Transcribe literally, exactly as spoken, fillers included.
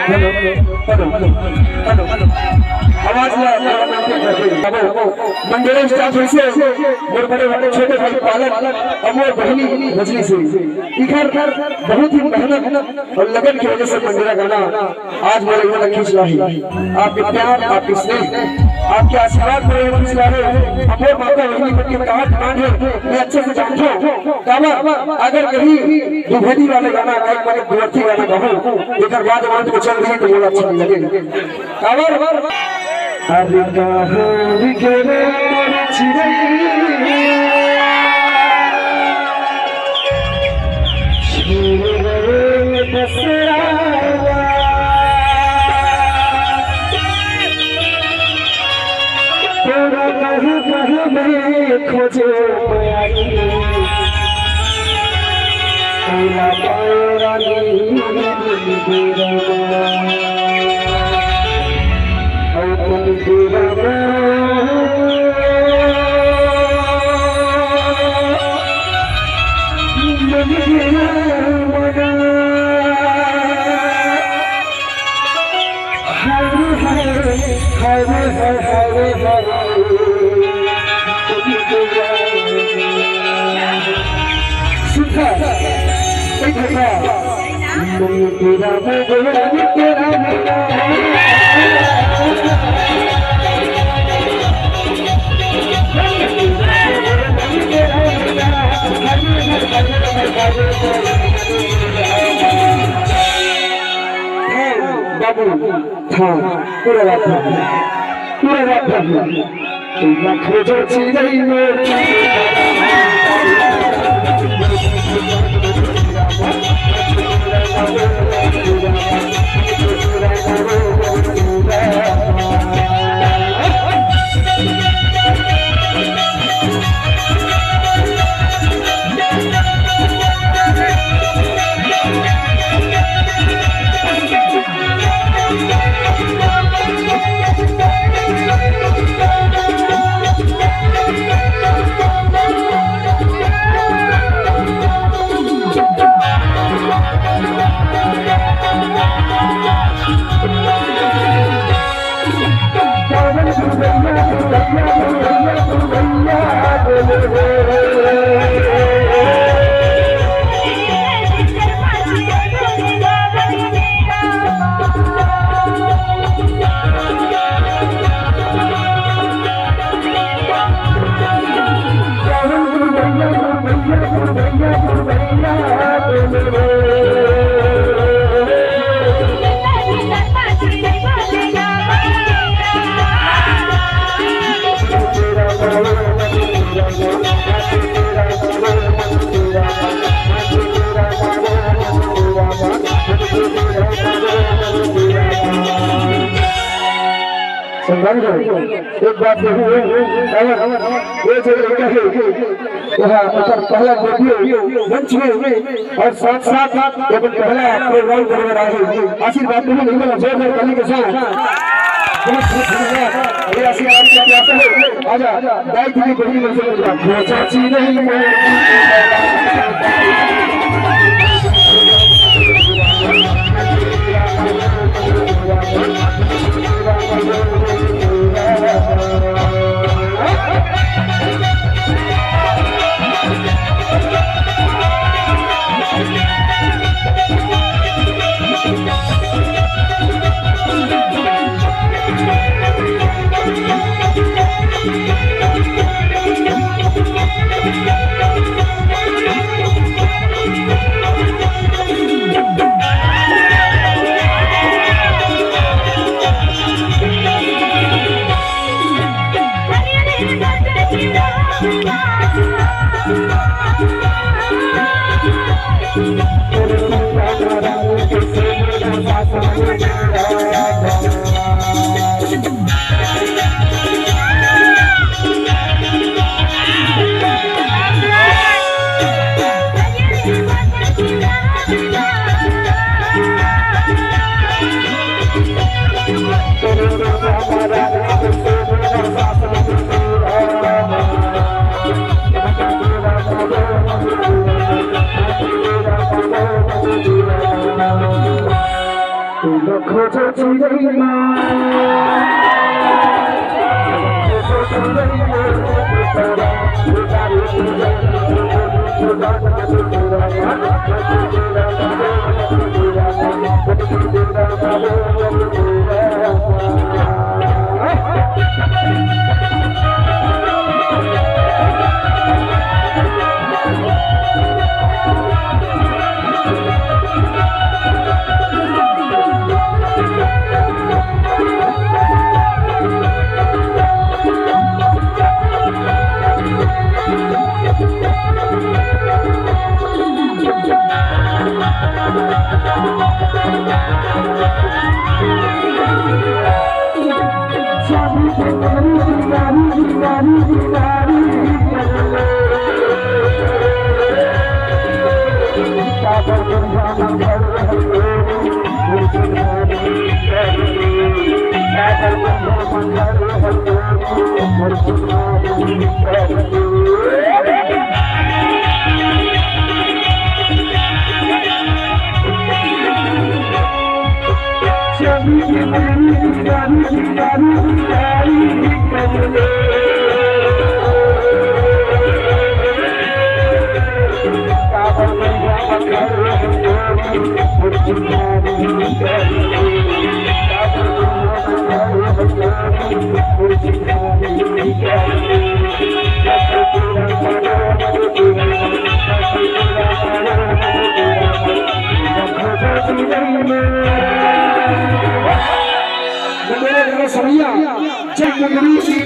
Hello, hello, hello, hello, hello. आवाज ला थोड़ा मेंटेन करके। अब मंडेरा स्टाफ से मोर बड़े भाई, छोटे भाई पालन, अब मोर बहिनी रजनी से। इखर बहुत ही मेहनत और लगन की वजह से मंडेरा गाना आज मोर ये वाला खींच रहा है। आपके प्यार, आपके स्नेह, आपके आशीर्वाद मोर ये खींच रहा है। अब मोर माता बहिनी मन के कहा डिमांड है, मैं अच्छे से जानता हूँ। काबर अगर कहीं दुभेदी वाले गाना, एक मतलब दुअर्थी गाना कहूँ, एकर बाद अंत में चल रही तो मोला अच्छा नहीं लगे। काबर? अरे कहाँ बिगड़े मोर चिरैया, छोड़ गए बसेरा। तोरा कहाँ कहाँ में खोजे मयारी, तोरा पारा नी बेरा, ओ मन बेरा। बाबू, हाँ, पूरा बात है, पूरा बात है। संगवारी हो, एक बात कहूँ, अगर ये जो लड़का है, यहाँ ऊपर पहला डेब्यू मंच में और साथ साथ ये अपन पहला प्रोग्राम करवा रहा है, आशीर्वाद भी नहीं मिला, जोरदार ताली के साथ। बहुत बहुत धन्यवाद। ये आशीर्वाद की प्यासा है। आजा, दाई दीदी बहनी मन से कुछ बात। चाची नहीं जय मुंगरी की